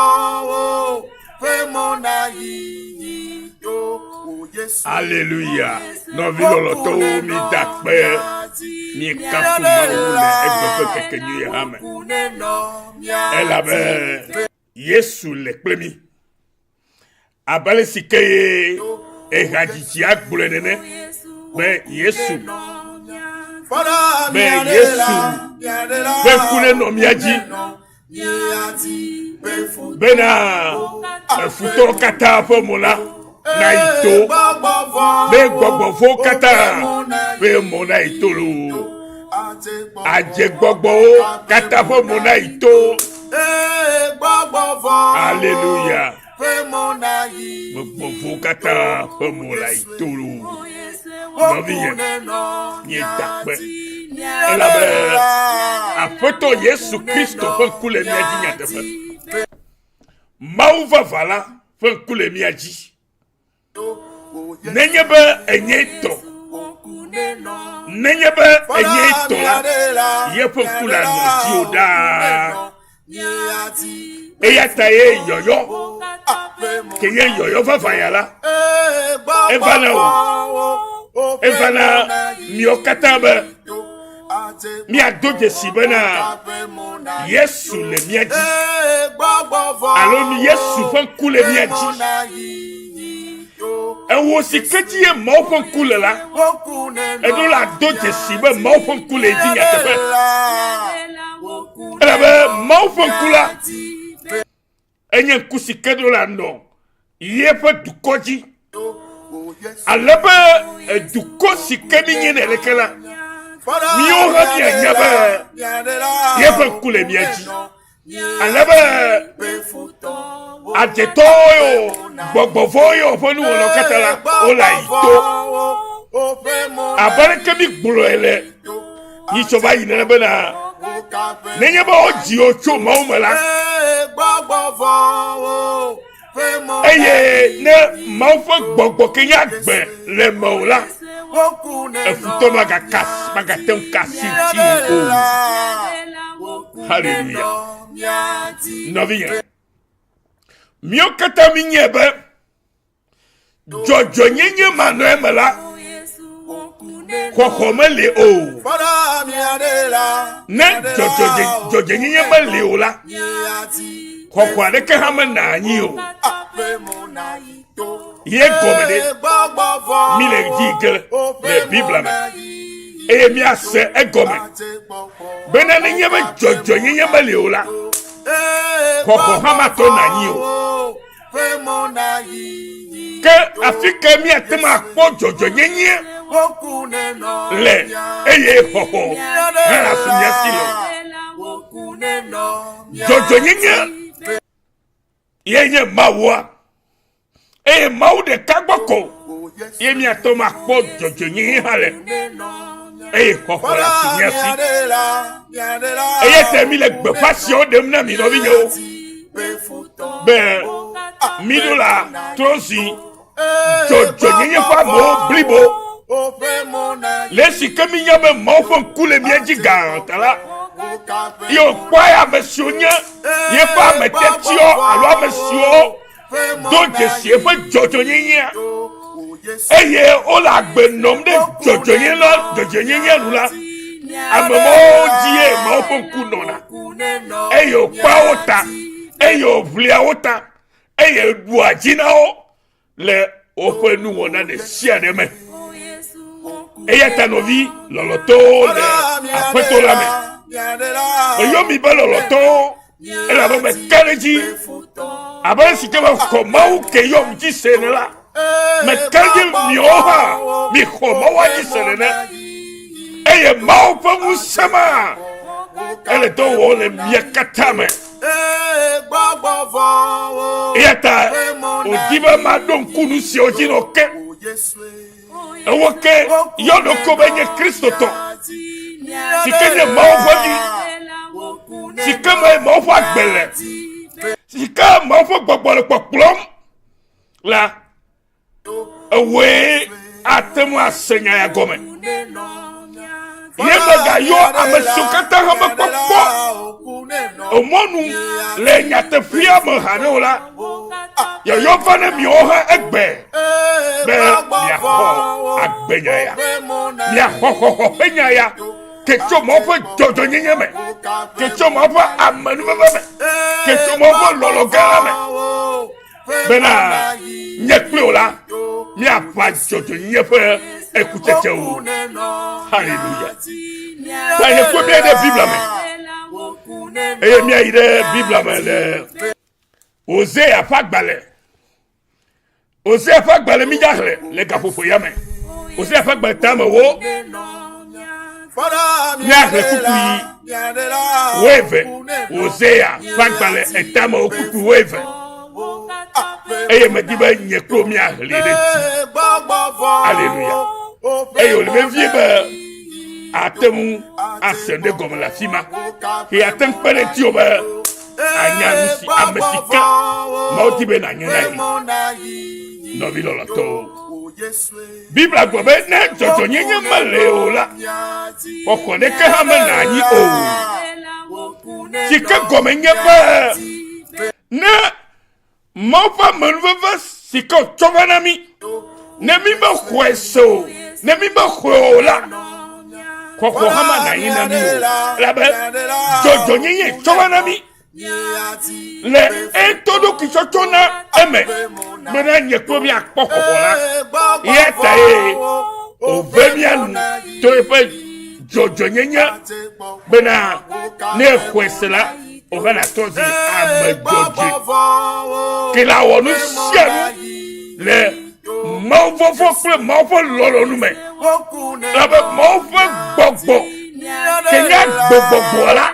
vɔ̃wo ƒe mɔ nayi to o Yesu. Aleluya. Nɔvi lɔlɔtɔwo mi da kpe. Miekafu Mawu le egbe ƒe keke nyuie hã me. Elabe Yesu le kple mi. Abe ale si ke ye ehadzidzia gblɔe nene be Yesu be Yesu ƒe ŋku nenɔ mía dzi bena efutɔwo katã ƒe mo la nayi to be gbɔgbɔ vɔ̃wo katã ƒe mo nayi to loo adze gbɔgbɔwo katã ƒe mo nayi to aleluya gbɔgbɔ vɔ̃wo katã ƒe mo nayi to loo nɔvinye míeda kpe elabe aƒetɔ yesu kristo ƒe ŋku le mía dzi nyateƒe mawu vavã la ƒe ŋku le mía dzi nenye be enye tɔ nenye be enye tɔ la yeƒe ŋku le anɔ dziwò ɖaa eya ta ye yɔyɔ ke nye yɔyɔ vavã ya la eva na wò eva na miwo katã be míado dzesi bena Yesu le mía dzi alo Yesu ƒe ŋku le mía dzi. Ewò si ke dzi ye Mawu ƒe ŋku le la, eɖo la do dzesi be Mawu ƒe ŋku le dzi nyateƒe. Elabe Mawu ƒe ŋku la enye ŋku si ke ɖo la nɔ yeƒe dukɔ dzi. Ale be edukɔ si ke míenye neneke la, míawo hã míanya be yeƒe ŋku le mía dzi. Ale be adzetɔwo yo, gbɔgbɔ vɔ̃wo yo ƒe nuwɔnawo katã la, wole ayi to. Abe aleke mígblɔe le nyitsɔ va yi nene bena, nenye be wodzi wò tso Mawu me la, eye ne Mawu ƒe gbɔgbɔ ke nye agbe le mewò la, efutɔ magaka magate ŋu ka asi ŋutiwò o. Haleluya. Nɔvinye, míawo katã míenyae be Dzɔdzɔenyenye manɔ eme la, xɔxɔ meli o. Ne dzɔdzɔenyenye meli o la, xɔxɔ aɖeke hã menaa anyi o. Ye gɔme ɖe mi le dzi ge le Biblia me eye míase egɔme bena nenye be dzɔdzɔenyenye meli o la, xɔxɔ hã matɔ na anyi o. Ke afi ka míate ŋu akpɔ dzɔdzɔenyenye le eye xɔxɔ hã asu mía si le? Dzɔdzɔenyenye ye nye Mawua eye Mawu ɖeka gbɔ ko ye míate ŋu akpɔ dzɔdzɔenyenye hã le eye xɔxɔ le asu mía si. Eya ta mi le gbeƒã siawo ɖem na mi nɔvinyewo. be míɖo la trɔ zi dzɔdzɔenyenye ƒe amewo blibo. Le esi ke mínya be Mawu ƒe ŋku le mía dzi gã ta la, ye wòkpɔa ame siwo nye yeƒe ame tetiwo alo ame siwo do dzesi eƒe dzɔdzɔenyenyea eye wole agbe nɔm ɖe dzɔdzɔenyenye nu la, ame mawo dzie Mawu ƒe ŋku nɔna eye wòkpɔa wo ta eye wòʋlia wo ta eye ɖua dzi na wo le woƒe nuwɔna ɖe sia ɖe me. Eya ta nɔvi lɔlɔtɔwo le Aƒetɔ la me. Meyɔ mi be lɔlɔtɔwo elabe meka ɖe edzi abe esi ke mexɔ Mawu ke yɔm dzi se ene la, meka ɖe edzi miawo hã mixɔ Mawua dzi se nene. Eye Mawu ƒe ŋusẽ ma ele dɔ wɔm le mia katã me. Eya ta wòdi be maɖo ŋku nu siawo dzi nɔ ke. Ewɔ ke yɔ ɖokɔ be nye Kristotɔ si ke nye Mawu ƒe vi, si ke me Mawu ƒe agbe le, si ke Mawu ƒe gbɔgbɔ le kpɔkplɔm la, ewɔe ate ŋu ase nya ya gɔme. Ye megayɔ ame siwo katã hã mekpɔ kpɔ emɔnu le nyateƒea me haɖe o la, yɔyɔ va ne miawo hã egbe be miaxɔ agbenya ya, miaxɔ xɔxɔ ƒe nya ya ke tso Mawu ƒe dzɔdzɔnyenye me, ke tso Mawu ƒe amenuveve me, ke tso Mawu ƒe lɔlɔ̃ gã la me bena nye kple wò la míaƒã dzɔdzɔnyenye ƒe ekutsetsewo. Haleluya. Ta nye kple míayi ɖe Biblia me eye míayi ɖe Biblia me le Hosea ƒe agbalẽ. Hosea ƒe agbalẽ mídza xlẽ le gaƒoƒo ya me. Hosea ƒe agbalẽ tame wo míaxlẽ kpukpui wuieve. Hosea ƒe agbalẽ etame wo kpukpui wuieve. Eye medi be nye kple wò míaxlẽe ɖe dzi. Aleluya. Eye wòle vevie be ate ŋu ase nu ɖe gɔme le afi ma. Ke ate ŋu kpe ɖe ŋutiwò be anya nu si ame si ke Mawu di be nànye na ye. Nɔvi lɔlɔ̃tɔwo, Biblia gblɔ be ne dzɔdzɔnyenye mele o la, xɔxɔ ɖeke hã menɔa anyi o. Si ke gɔme nye be ne Mawu ƒe amenuveve si ke wòtsɔ va na mí, ne mí mexɔe se o, ne mí mexɔe o la, xɔxɔ hã manɔ anyi na mí o. Elabe dzɔdzɔnyenye tsɔ va na mí le etɔ ɖokui tsɔtsɔ na eme bena nye kple míakpɔ xɔxɔ la. Eya tae wòve mía nu to eƒe dzɔdzɔnyenye bena ne exɔe se la, wòhena trɔ zi ame dzɔdzɔe ke la wɔ nu sia nu le Mawu vɔvɔ̃ kple Mawu ƒe lɔlɔ̃nu me elabe Mawu ƒe gbɔgbɔ ke nye agbegbɔgbɔ la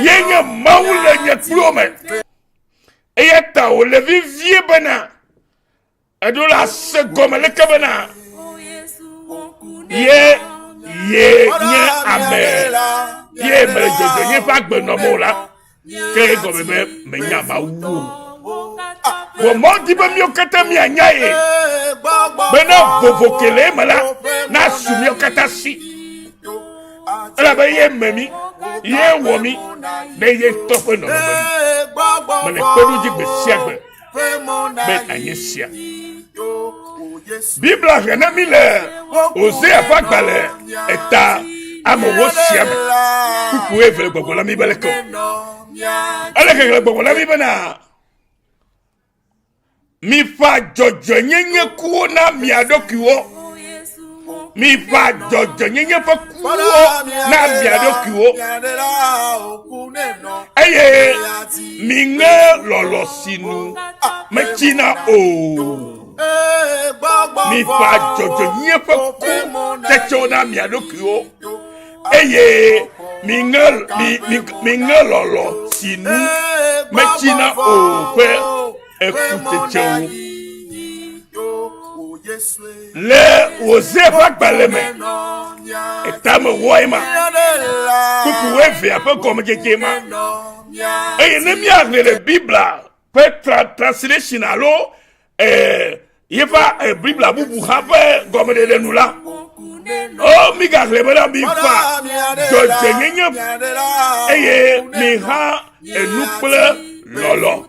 ye nye Mawu le nye kple wo me eya ta wòle vevie bena Eɖo la se gɔme leke bena ye ye nye ame ye mele dzɔdzɔ nye ƒe agbe nɔm o la ke egɔme be menya Mawu o. Vɔ Mawu di be míawo katã míanya ye bena vovo ke le eme la nasu míawo katã si. Elabe ye me mí, ye wɔ mí ɖe ye ŋutɔ ƒe nɔnɔme nu. Mele kpeɖodzi gbe sia gbe. be nànye sia. Biblia ʋe na mí le Hosea ƒe agbalẽ eta amewo sia me. Kpukpui eve le gbɔgblɔ na mí be leke o. Ele xexlẽ gbɔgblɔ na mí bena miƒã dzɔdzɔenyenye kuwo na mia ɖokuiwo. Miƒã dzɔdzɔenyenye ƒe kuwo na mia ɖokuiwo. Eye miŋe lɔlɔ̃ si nu metsina o. Miƒã dzɔdzɔenyenye ƒe ku tsetsewo na mia ɖokuiwo. Eye miŋe mi mi miŋe lɔlɔ̃ si nu metsina o ƒe ekutsetsewo. Le Hosea ƒe agbalẽ me, etame wɔe ma, kpukpui wuievea ƒe gɔmedzedze ma. Eye ne míaxlẽ le Biblia ƒe tra translation alo eh, yeƒe eh, Biblia bubu hã ƒe gɔmeɖeɖe nu la, o mígaxlẽ bena mifa dzɔdzɔenyenye eye miha enu kple lɔlɔ̃.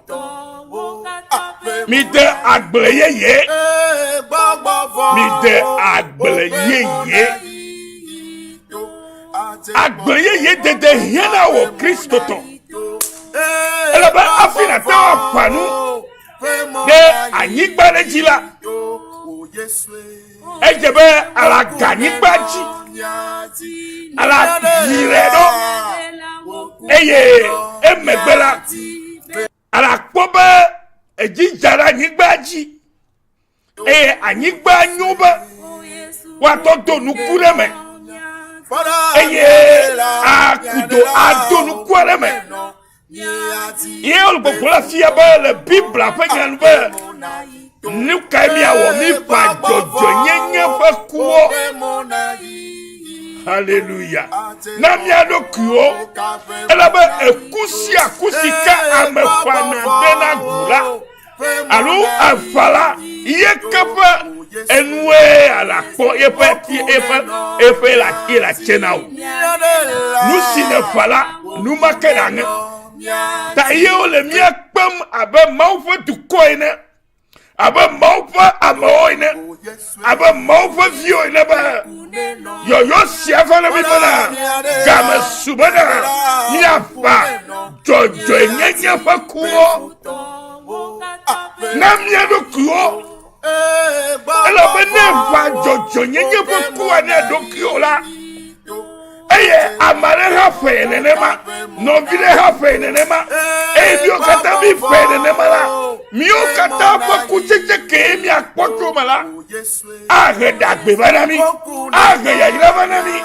Mide agble yeye. Mide agble yeye. Agble yeye dede hiã na wò Kristotɔ. Ele be hafi nàte ŋu aƒã nu ɖe anyigba ɖe dzi la, edze be alaga anyigba dzi, aladzrae ɖo eye emegbe la, Alakpɔ be edzi dza ɖe anyigba dzi eye anyigba nyo be woatɔ do nuku ɖe me eye akudo ado nukua ɖe me. Ye wole gbɔgblɔ le afia be le Biblia ƒe nya nu be nu kae míawɔ míƒã dzɔdzɔenyenye ƒe kuwo. Haleluya. Na mía ɖokuiwo. Elabe eku sia ku si ke ame ƒãna dena gu la alo eƒã la ye ke ƒe. Enue ala kpɔ eƒe eƒe eƒe la ye la tse na wò. Nu si nèƒã la, nu ma ke nàŋe. Ta ye wole mía kpem abe Mawu ƒe dukɔ ene, abe Mawu ƒe amewo ene, abe Mawu ƒe viwo ene be yɔyɔ sia va na mí bena game su bena míaƒã dzɔdzɔenyenye ƒe kuwo na mía ɖokuiwo. Elabe ne ƒã dzɔdzɔenyenye ƒe kua na ɖokuiwo la, eye ame aɖe hã ƒãe nenema, nɔvi ɖe hã ƒãe nenema, eye míwo katã mi ƒãe nenema la, míwo katã ƒe kutsetse kee míakpɔ tso eme la, ahe ɖagbe va na mí, ahe yayra va na mí,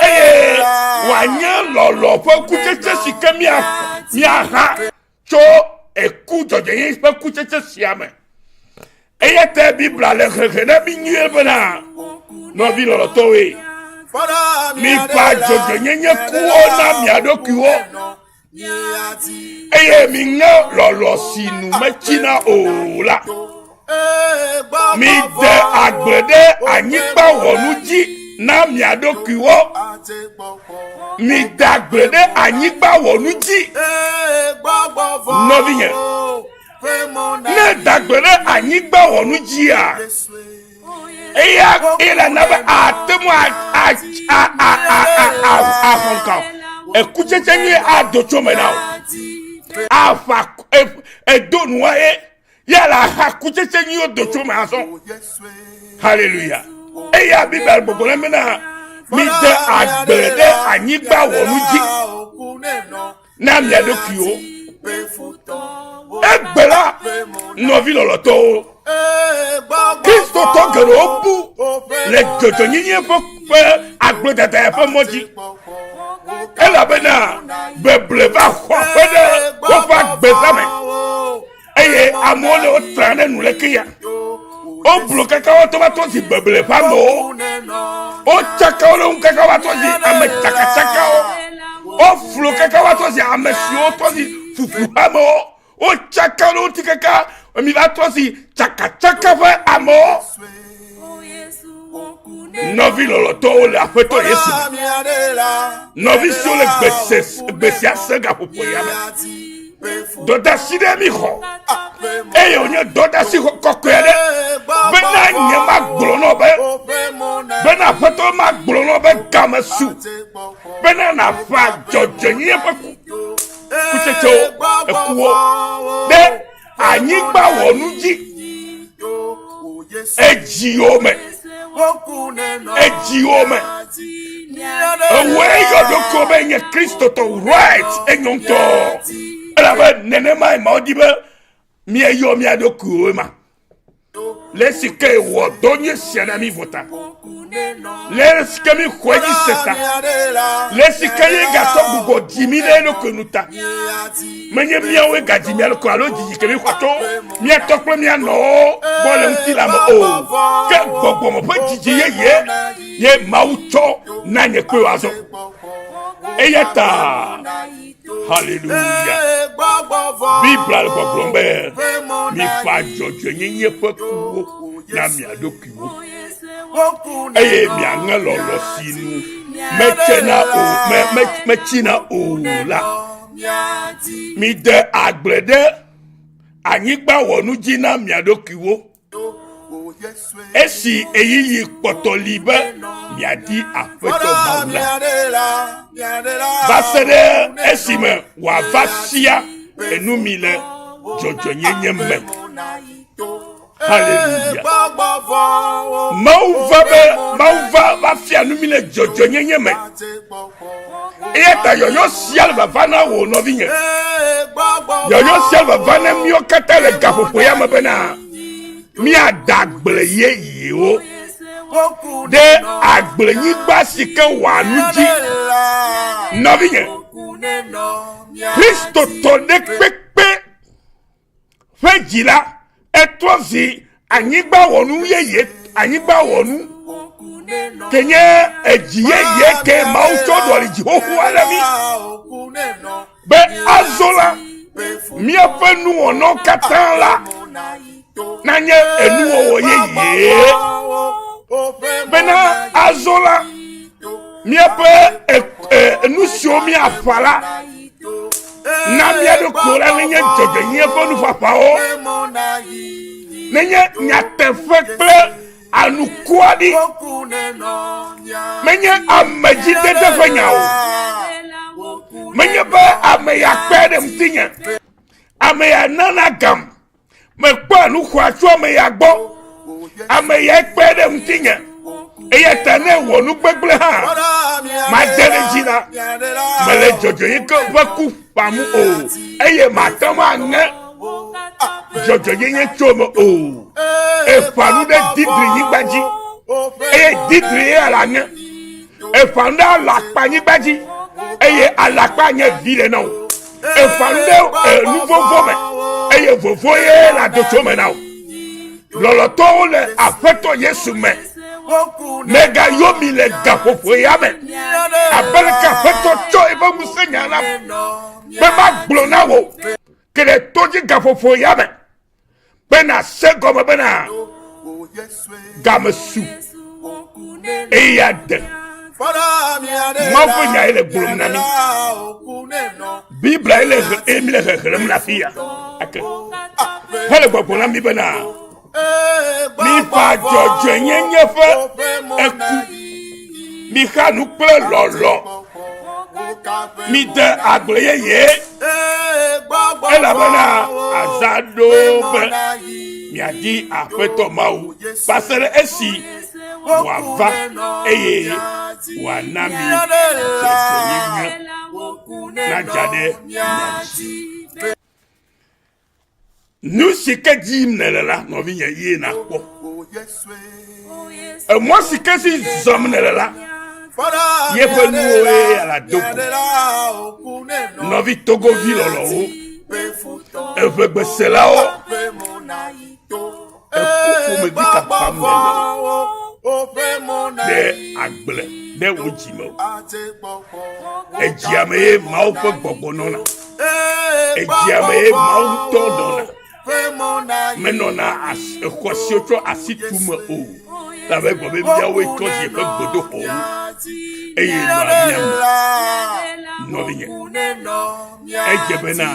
eye wòanye lɔlɔ̃ ƒe kutsetse si ke míaha tso eku dzɔdzɔenyenye ƒe kutsetse sia me. Eya ta Biblia le hehe na mí nyuie bena, nɔvi lɔlɔ̃tɔwoe, miƒã dzɔdzɔenyenye kuwo na mia ɖokuiwo eye miŋe lɔlɔ̃ si nu metsina o la. Mide agble ɖe anyigba wɔnu dzi na mia ɖokuiwo. Mide agble ɖe anyigba wɔnu dzi. Nɔvinye, ne da agble ɖe anyigba wɔnu dzia, eya eye la na be ate ŋu axɔ ŋka o. Ekutsetse nyui ado tso me na wò. Aƒa edo nua ye. Ya la ha kutsetse nyuiwo do tso me azɔ. Haleluya. Eya Biblia gbɔgbɔ na bena mide agble ɖe anyigba wɔnu dzi na mia ɖokuiwo. Egbe la, nɔvi lɔlɔtɔwo, Kristotɔ geɖewo bu le dzɔdzɔnyenye ƒe ƒe agbledada ƒe mɔ dzi elabena beble va xɔ aƒe ɖe woƒe agbeza me. eye amewo le wotra ɖe nu leke ya woblu kaka woatɔ va tɔ zi beble ƒe amewo wotsaka wo ɖe ŋu kaka va tɔ zi ame tsakatsakawo woflu kaka va tɔ zi ame siwo tɔ zi fufu ƒe amewo wotsaka wo ɖe ŋuti kaka mi va tɔ zi tsakatsaka ƒe amewo nɔvi lɔlɔtɔwo le aƒetɔ yesu nɔvi siwo le gbe sia se gaƒoƒo ya me dɔdasi ɖe mi xɔ eye wònye dɔdasi kɔkɔe ɖe bena nye ma gblɔ nɔ be bena aƒetɔ ma gblɔ nɔ be game su bena nàƒã dzɔdzɔenyenye ƒe ku kutsetsewo ekuwo ɖe anyigba wɔnu dzi edziwo me edziwo me ewɔe yɔ ɖokuiwo be nye kristotɔ right enyo ŋutɔ elabe nenemae mawo di be mieyɔ mia ɖokuiwo ma le esi ke wɔ dɔ nyui sia na mi vɔ ta le esi ke mi xɔe dzi se ta le esi ke ye gatɔ gbugbɔ dzi mi ɖe eɖokui nu ta menye míawoe gadzi mía ɖokui alo dzidzi ke mi xɔ tso mía tɔ kple mía nɔwo gbɔ le ŋutilã me o ke gbɔgbɔme ƒe dzidzi yeye ye Mawu tsɔ na nye kple wò azɔ eya ta haleluya Biblia le gbɔgblɔm be miƒã dzɔdzɔenyenye ƒe kuwo na mia ɖokuiwo eye miaŋe lɔlɔ̃ si nu metsena o me me metsina o la mide agble ɖe anyigba wɔnu dzi na mia ɖokuiwo esi ɣeyiɣi kpɔtɔ li be miadi Aƒetɔ Mawu la, va se ɖe esime wòava fia enu mi le dzɔdzɔenyenye me. Haleluya. Mawu va be Mawu va va fia nu mi le dzɔdzɔenyenye me. Eya ta yɔyɔ sia le vava na wò nɔvinye. Yɔyɔ sia le vava na míwo katã le gaƒoƒo ya me bena míada agble yeyewo ɖe agblenyigba si ke wɔa nu dzi. Nɔvinye, Kristotɔ ɖe kpekpe ƒe dzi la, etrɔ zi anyigba wɔnu yeye, anyigba wɔnu ke nye edzi yeye ke Mawu tsɔ ɖɔli dzi xoxo aɖe mí be azɔ la míaƒe nuwɔnawo katã la. nanye enuwɔwɔ yeye bena azɔ la míaƒe nu siwo míaƒã la na mía ɖokuiwo la nenye dzɔdzɔenyenye ƒe nuƒaƒãwo nenye nyateƒe kple anukuaɖi menye amedzidede ƒe nya o menye be ame ya kpe ɖe ŋutinye ame ya nana gam mekpɔa nu xɔa tso ame ya gbɔ ame ya kpe ɖe ŋutinye eya ta ne wɔ nu gbegblẽ hã made ɖe dzi la mele dzɔdzɔenyenye ƒe ku ƒam o eye mate ŋu aŋe dzɔdzɔenyenye tso eme o eƒã nu ɖe didri nyigba dzi eye didri ye ala ŋe eƒã nu ɖe alakpa nyigba dzi eye alakpa nye vi ɖe na wò eƒã nu ɖe nuvovo me eye vovo ye le adotso me na wò lɔlɔtɔwo le aƒetɔ yesu me megayɔ mi le gaƒoƒo ya me abe leke aƒetɔ tsɔ eƒe ŋusẽ nya la be magblɔ na wò ke ɖe to dzi gaƒoƒo ya me be nàse gɔme bena game su eye ya de Mawu ƒe nya ye le gblɔm na mí Biblia ye le eye mi le xexlẽm le afi ya ake hele gbɔgblɔm na mí bena miƒã dzɔdzɔenyenye ƒe eku mixa nu kple lɔlɔ mide agble yeye elabena aza ɖo be miadi aƒetɔ mawu va se ɖe esi wòava eye wòana mi dzɔdzɔenyenye nadza ɖe mia dzi. Nu si ke dim nèle la, nɔvinye, ye nàkpɔ. Emɔ si ke si zɔm nèle la, yeƒe nuwo ye ala do go. Nɔvi Togovi lɔlɔwo, eʋegbeselawo, eku ƒomevi ka ƒam nèle ɖe agble ɖe wò dzi me o. Edzia me ye Mawu ƒe gbɔgbɔ nɔna. Edzia me ye Mawu ŋutɔ nɔna. Menɔna exɔ siwo tsɔ asi tu me o. Elabe egblɔ be míawoe trɔ zi eƒe gbedoxɔwo eye nɔa mía me. Nɔvinye, edze bena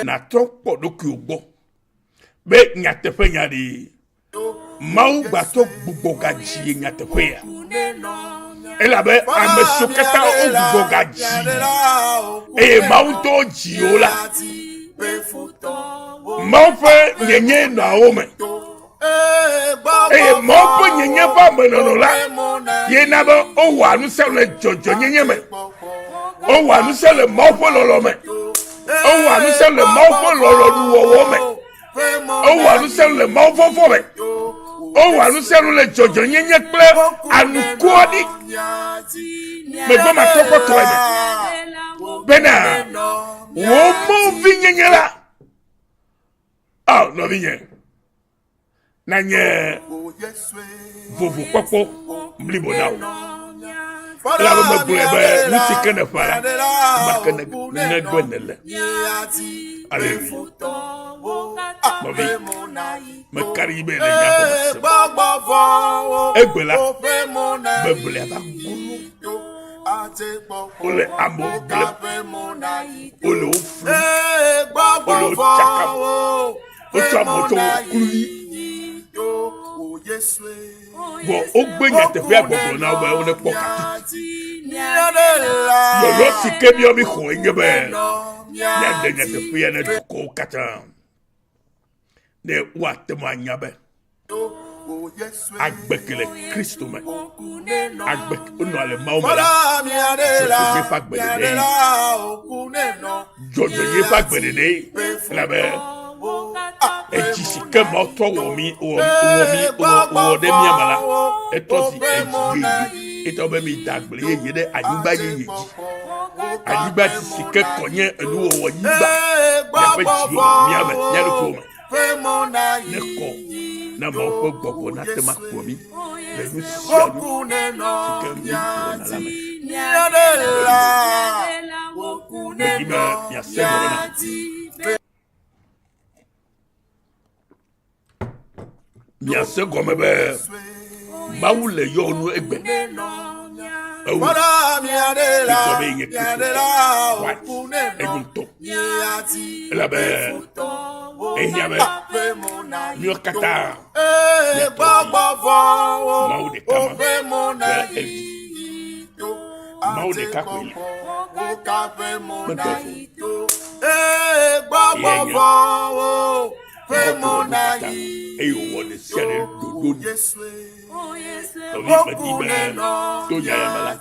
nàtrɔ kpɔ ɖokuiwò gbɔ be nyateƒe nya ɖi Mawu gbatsɔ gbugbɔ gadzi nyateƒea elabe ame siwo katã wogbugbɔ gadzi eye Mawu ŋutɔ dzi wo la Mawu ƒe nyenye nɔa wo me eye Mawu ƒe nyenye ƒe amenɔnɔ la ye na be wowɔa nu sia nu le dzɔdzɔnyenye me wowɔa nu sia le Mawu ƒe lɔlɔ me Ewɔa nu sia nu le Mawu ƒe lɔlɔ̃nuwɔwɔ me. Ewɔa nu sia nu le Mawu vɔvɔ̃ me. Ewɔa nu sia nu le dzɔdzɔenyenye kple anukuaɖi megbe matɔkpɔtɔe me. Bena wò Mawuvinyenye la, ao nɔvinye, nanye vovokpɔkpɔ blibo na wò. Elabe megblɔe be nu si ke nèƒã la, ema ke negbe nèle. Aleluya. Nɔvi, meka ɖe edzi be le nya gɔme sem. Egbe la, beblea va golo. Wole amewo blem, wole wo flum, wole wo tsakam. Wotsɔ amewo tsɔ wɔ kluvi. Vɔ wogbe nyateƒea gbɔgblɔ na wo be wonekpɔ katutu. Yɔyɔ si ke míawo míxɔe nye be míaɖe nyateƒea na dukɔwo katã ne woate ŋu anya be agbe ke le Kristo me, agbe ke wonɔa le Mawu me la, dzɔdzɔenye ƒe agbe ɖeɖe ye. Dzɔdzɔenye ƒe agbe ɖeɖe ye. Elabe edzi si ke Mawu trɔ wɔ mí wɔ wɔ mí wɔ wɔ ɖe mía me la, etrɔ zi edzi yeye. Etɔ be mi da agble yeye ɖe anyigba yeye dzi. Anyigba si ke kɔ nye enuwɔwɔ nyigba miaƒe dziwo me, mía me, mía ɖokuiwo me. Ne kɔ na Mawu ƒe gbɔgbɔ nate ŋu akplɔ mí le nu sia nu si ke mí wɔna la me. Medi be miase gɔme na. Miase gɔme be Mawu le yɔ nu egbe. Ewu gblɔ be yenye Kristo white enyo ŋutɔ. Elabe ehiã be míawo katã míatrɔ Mawu ɖeka ma ƒe evi. Mawu ɖeka koe li. Mede vo. Ye nye Mawu katã eye wòwɔ ɖe sia ɖe ɖoɖo nu. Nɔvi medi be to nya ya me la,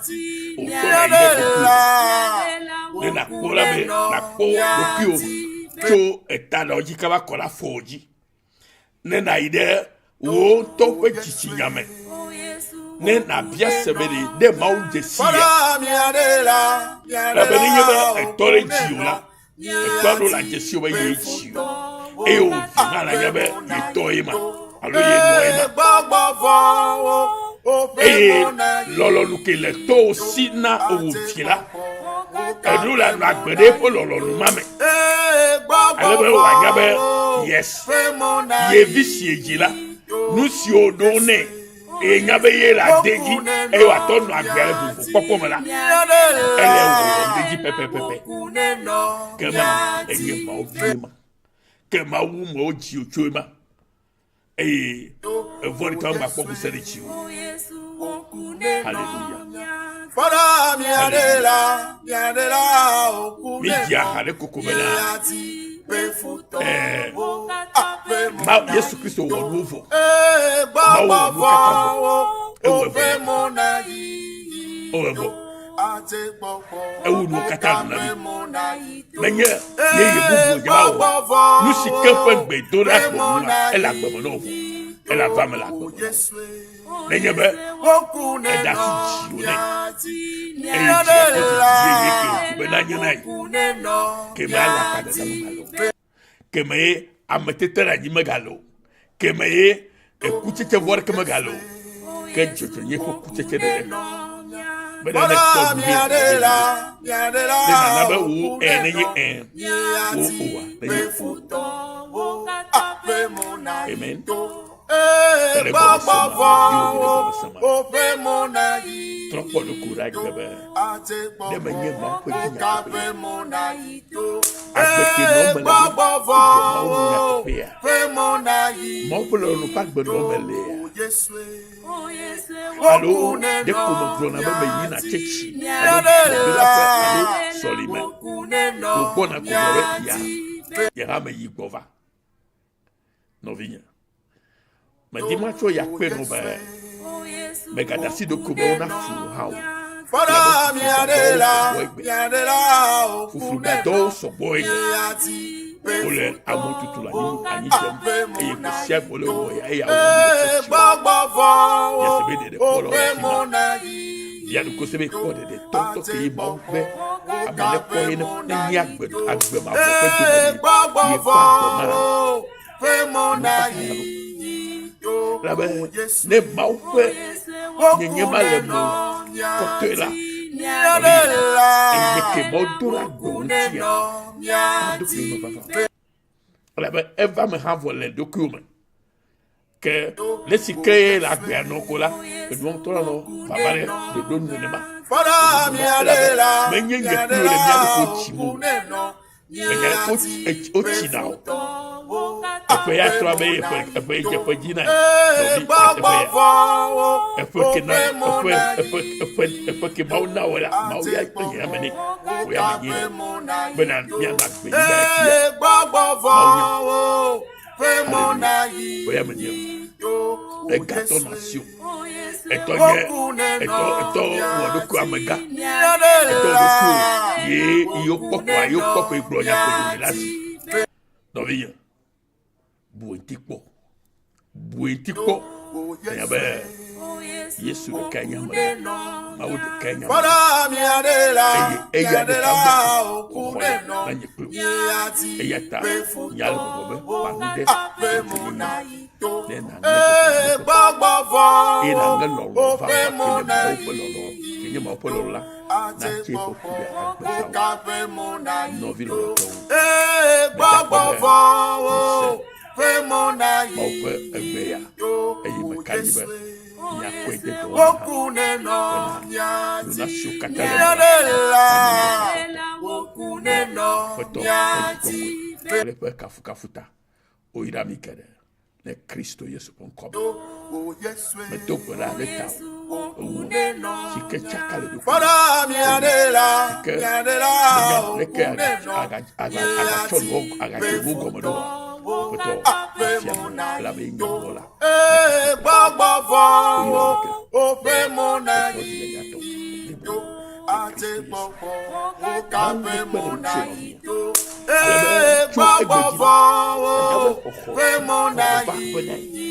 wòtɔ na yi ɖe ɖokuiwò. Ne nàkpɔ la be nàkpɔ ɖokuiwò tso eta ɖewo dzi kaba kɔ ɖe afɔwo dzi. Ne nàyi ɖe wò ŋutɔ ƒe dzitsinya me. Ne nàbia se be ɖe ɖe Mawu dze si ya. Elabe nenye be etɔ ɖe dziwò la, Etɔ ɖo la dzesi be ye tsi o eye wò vi hã la nya be ye tɔ ye ma alo ye nɔ ye ma. Eye lɔlɔnu ke le tɔwò si na wò vi la, eɖo la nɔ agbe ɖe eƒe lɔlɔnu ma me. Ale be wòanya be yes, ye vi si yedzi la, nu siwo ɖo nɛ eye nya be ye le ade dzi eye wòatɔ nɔ agbea le vovokpɔkpɔ me la ele wɔwɔm ɖe edzi pɛpɛpɛpɛ ke ma enye mawu vie ma ke mawu me wodzi wò tso ma eye evɔ ɖeka ma kpɔ ŋusẽ ɖe dziwò hallelujah mi dzi aha ɖe koko me na ɛɛ ma yesu kristo wɔ nuwo vɔ mawu wɔ nuwo katã vɔ ewɔ vɔ ewɔ vɔ ewu nuwo katã nu na mi menye yeye bubu dze ma wɔ nu si ke ƒe gbe do ɖe agbe nua ele agbe me na wò vɔ ele ava me le agbe me na wò. Nenye be eɖe asi dziwò nɛ eye dzia ƒe didi yeye ke wòdi be nanye na ye ke me alakpa dada megale o ke me ye ameteteɖeanyi megale o ke me ye ekutsetse vɔ aɖeke megale o ke dzɔdzɔenye ƒe kutsetse ɖeɖe bena ne kpɔ nu ɖe ne nana be wò ɛ nenye ɛ wò oa nenye o amen. Ele gɔmesema, Trɔ kpɔ ɖokuiwò ɖe agbe be, ɖe menye Mawu ƒe vi nyateƒea? Agbe ke nɔm mele ɖe, edze Mawu ŋu nyateƒea? Mawu ƒe lɔlɔ̃nu ƒe agbe nɔm melea? Alo ɖeko megblɔna be meyina tsɛtsi alo gbedoɖaƒe alo sɔlime, wògbɔna ko gblɔ be ya, nye hã meyi gbɔ va. Nɔvinye, medi matsɔ ya kpe nɔ be mègada asi ɖokuiwò be wonafu wò hã o. Fufugadɔwo sɔgbɔ egbe. Wole amewo tutu le anyi anyi dzem eye gbe sia gbe wole wɔ ya eya wɔm le tsɔtsi o. Miase be ɖeɖe kpɔ le wo le fi ma. Bia ɖokuiwò se be kpɔ ɖeɖe tɔtɔ ke yi Mawu be ame ne kpɔ ye ne nye agbe agbe mavɔ ƒe dome ɖi ye kpɔ agbe ma. Elabe ne Mawu ƒe nyenye ma le me kɔtɔe la, enye ke Mawu do ɖe agbe ŋutia, ado kple me vava. Elabe eva me hã vɔ le ɖokuiwò me. Ke le si ke ye le agbea nɔ ko la, enua ŋutɔ la nɔ vava ɖe ɖoɖo nu nenema. Menye nye kple le mía ɖokuiwo tsim o. Menya wotsina o. Eƒe ya trɔ abe eƒe eƒe dze ƒe dzi na nɔvi eƒe ya. Eƒe ke na eƒe eƒe eƒe eƒe ke Mawu na wò la, Mawu ya nye ame nɛ. Wò ya menye bena míanɔ agbe nyigba ya dzia. Mawu nya. Hallelujah. Oya me nye. Egatɔ nɔ asi o. Etɔ nye etɔ etɔ wɔ ɖokui amegã. Etɔ ɖokui ye yewo kpɔ kɔa yewo kpɔ koe gblɔ nya ko ɖe la si. Nɔvinye, bu ŋuti kpɔ. Bu ŋuti kpɔ. Enya be Yesu ɖekae nye amegã. Mawu ɖekae nye amegã. Eye eya ɖeka gbɔ xɔxɔ le na nye kple wò. Eya ta nya le gbɔgbɔ be ƒã nu ɖe dzɔdzɔenyenye me ne nàŋe dzɔdzɔenye eye nàŋe lɔlɔ̃ vavã ke le Mawu ƒe lɔlɔ̃ ke nye Mawu ƒe lɔlɔ̃ la natse eƒe ku ɖe agbe tawò. Nɔvi lɔlɔ̃tɔwo, metakpɔ be mise Mawu ƒe egbe ya. Meka ɖi be miakɔe de dɔwɔwɔ hã bena nuna siwo katã le eme la nanyo Aƒetɔ ƒe ŋutikɔkɔe kple eƒe kafukafu ta. Woyra mi geɖe le Kristo Yesu ƒe ŋkɔ me. Medo gbe ɖa ɖe tawò, ewò si ke tsaka le ɖokuiwò si ke menya leke agatsɔ nuwo agadze nuwo gɔme ɖo oa. Aƒetɔ, fia mɔ elabe nye mɔ la. Woyra mi ke. Aƒetɔ dzi le mía tɔ blibo le Kristo Yesu me. Mawu nekpe ɖe ŋutiwò nɔvinye. Ale be tso egbe dzi la, nanya be xɔxɔ xɔxɔ va aƒe na ye.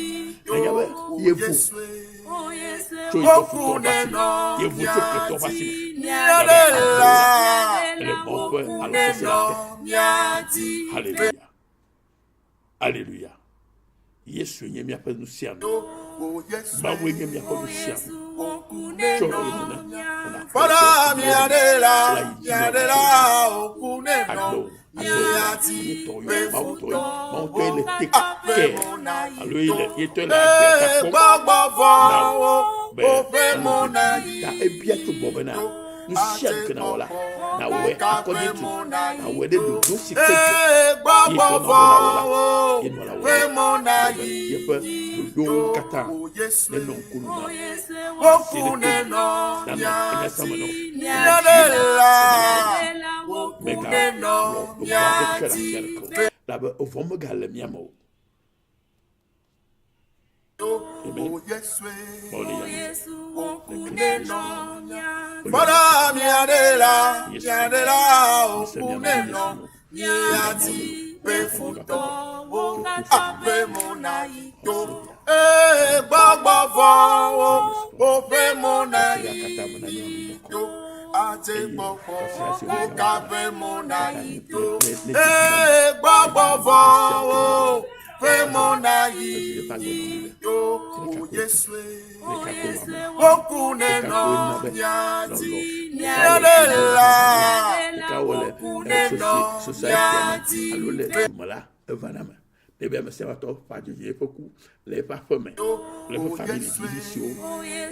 Nanya be yevo tso yeƒe futɔ ƒe asi me, yevo tso ketɔ ƒe asi me. Nanya be agbewo la ele Mawu ƒe alɔ sesẽ la te. Haleluya. Aleluya. Yesue nye míaƒe nu sia nu. Mawue nye míaƒe nu sia nu. Tsɔ ye nene nana la yi dzi na agbewo agbewo ye tɔ ye Mawu tɔ ye Mawu tɔ ye le take care alo ye le ye tɔ ye le agbe ta kpɔm na wò be nanɔ dedie ta ebia tso gbɔ bena nu sia nu ke nawɔ la nawɔe according to nawɔe ɖe ɖoɖo si ke dze ye tɔ nɔ be nawɔ la ye nɔ la wɔ be yeƒe ɖoɖowo katã nenɔ ŋku nu na wò asi ɖe to nanɔ enyasame nɔ mega lɔ ɖoɖo aɖeke ɖe asi aɖeke o labe evɔ megale mía me o. Amen. Ƒe mɔ na yi to o Yesue. Woku ne nɔ mía dzi. Mía ɖe la. Woku ne nɔ mía dzi. Alo le dume la, eva na me. Ɖevi ame sia ame ƒe adzodzi eƒe ku le eƒe aƒe me kple eƒe famili vivi siwo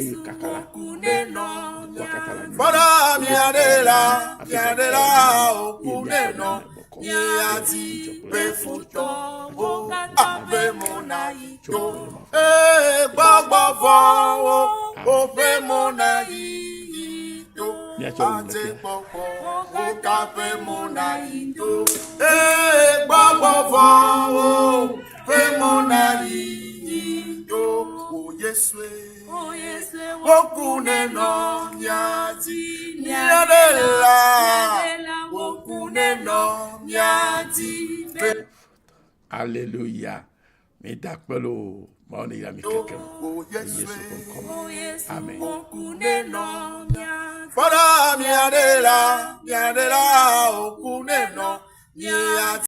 eye kaka la dukɔa katã la nyui. Kpɔɖa mía ɖe la, mía ɖe la, woku ne nɔ mía dzi. Ƒe futɔwo aƒe mo na yi to. Ee, gbɔgbɔ vɔ̃wo woƒe mo na yi to. Adze gbɔgbɔ wokaƒe mo na yi to. Ee, gbɔgbɔ vɔ̃wo ƒe mo na yi to. O Yesue, woku nenɔ mía dzi. Mía ɖela, woku nenɔ mía dzi. Aleluya. Mi da akpe loo. Mawu ne yra mi kekem. Le Yesu ƒe ŋkɔ me. Amen. Kpɔɖa mía ɖela, mía ɖela, woku nenɔ mía dzi.